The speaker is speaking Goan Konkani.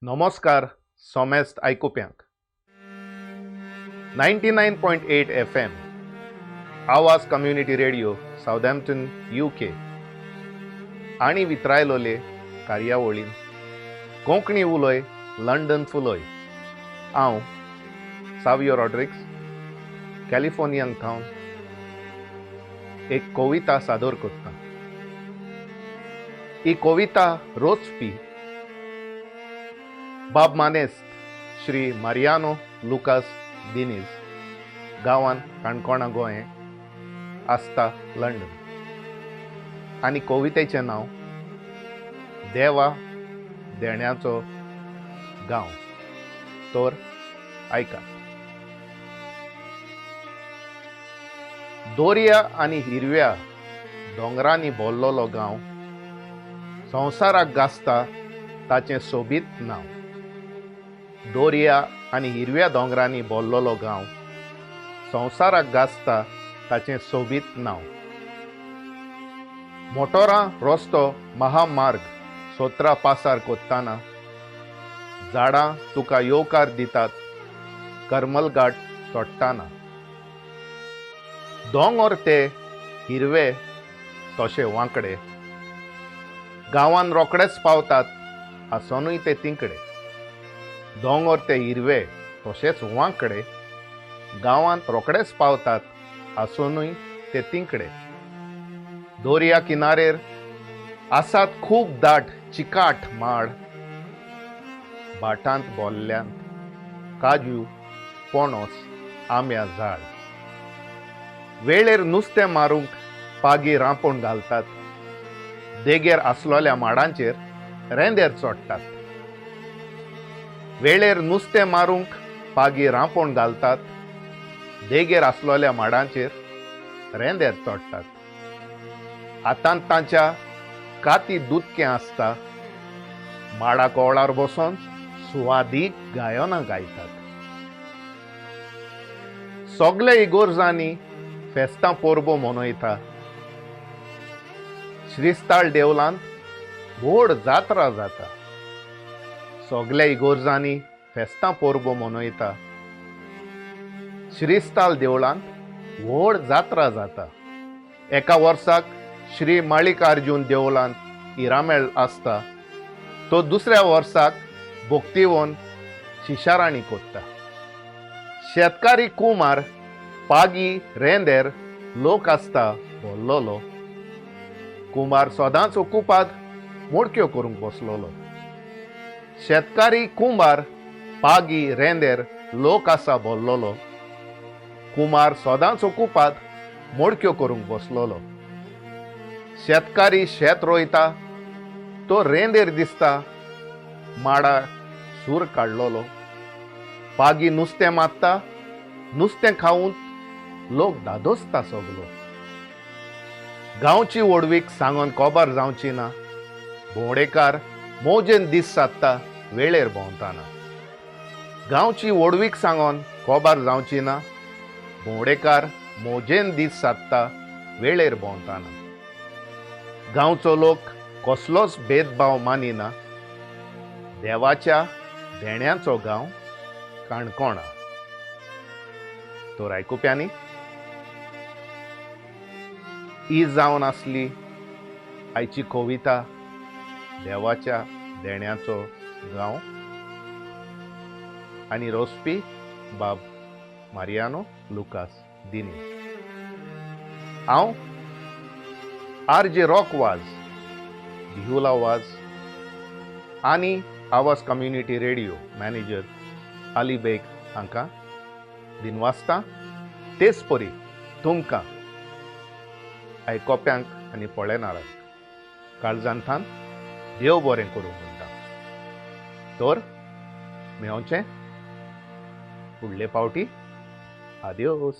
नमस्कार सोमेस्त आयकुप्यांक. 99.8 FM Awaaz community radio Southampton UK आनी वित्रायलोले कार्यावळीन कोंकणी उलय लंडन फुलय. हांव सावियो रॉड्रिक्स कॅलिफोर्नियांत थावन एक कविता सादर करता. ही कविता रोचपी बाब मानेस्त श्री मारियानो लुकास दिनीज, गांवान काणकोणा गोंय, आसता लंडन. आनी कवितेचें नांव देवा देण्याचो गांव. तर आयका. दोरया आनी हिरव्या दोंगरांनी भरलेलो गांव, संवसाराक गाजता ताचें सोबीत नांव. दोरया आनी हिरव्या दोंगरांनी भरलेलो गांव, संवसाराक गाजता ताचें सोबीत नांव. मोटोरां रस्तो महामार्ग 17 पासार कोत्ताना झाडां तुका येवकार दितात करमलघाट चोडटाना. दोंगर ते हिरवे तशे वांकडे, गांवान रोखडेच पावतात आसोनूय ते तिंकडे. दोंगर ते हिरवे तशेच वांकडे, गांवांत रोखडेच पावतात आसोनूय ते तिंकडे. दोरया किनारेर आसात खूब दाट चिकाट माड, भाटांत बोल्ल्यांत काजू पणस आंब्या झाड. वेळेर नुस्तें मारूंक पागी रांपोण घालतात, देगेर आसलोल्या माडांचेर रेंदेर चोडटात. वेळेर नुस्तें मारूंक पागी रांपोण घालतात, देगेर आसलोल्या माडांचेर रेंदेर चोडटात. हातांत तांच्या काती दुदकें आसता, माडा कोवळार बसोन सुवादीक गायनां गायतात. सगळे इगोर्जांनी फेस्तां परबो मनयता, श्रीस्थळ देवळांत व्हड जात्रा जाता. सगल्या इगोर्जांनी फेस्तां परबो मनयता, श्रीस्थळ देवळांत व्हड जात्रा जाता. एका वर्साक श्री माळिकार्जून देवळांत इरामेळ आसता, तो दुसऱ्या वर्साक भोक्तिवन शिशाराणी कोत्ता. शेतकारी कुमार पागी रेंदेर लोक आसता भरलोलो, कुमार सदांच कुपाद मोडक्यो करूंक बसलोलो. शेतकारी कुंभार पागी रेंदेर लोक आसा भरलोलो, कुमार सदांच कुपाद मोडक्यो करूंक बसलोलो. शेतकारी शेत रोयता तो रेंदेर दिसता माडा सूर काडलोलो. पागी नुस्तें मारता, नुस्तें खावन लोक दादोसता सगलो. गांवची व्हडवीक सांगोन कोबार जावची ना, भोंवडेकार मोजेन दीस सादता वेळेर भोंवताना. गांवची व्हडवीक सांगोन कोबार जावची ना, भोंवडेकार मोजेन दीस सादता वेळेर भोंवताना. गांवचो लोक कसलोच भेदभाव मानिना, देवाच्या देण्याचो गांव काणकोणा. तर आयकुप्यांनी, ही जावन आसली आयची कविता देवाच्या देण्याचो गांव आनी रोसपी बाब मारियानो लुकास दिनीस. हांव आर जे रॉक वाज, बिहुला वाज आनी Awaaz community radio manager Ali Baig हांकां दिनवासता. तेच परी तुमकां आयकोप्यांक आनी पळयणारांक काळजांतान देव बरें करूं म्हणटा. तर मेवचें फुडले फावटी. आदियोस.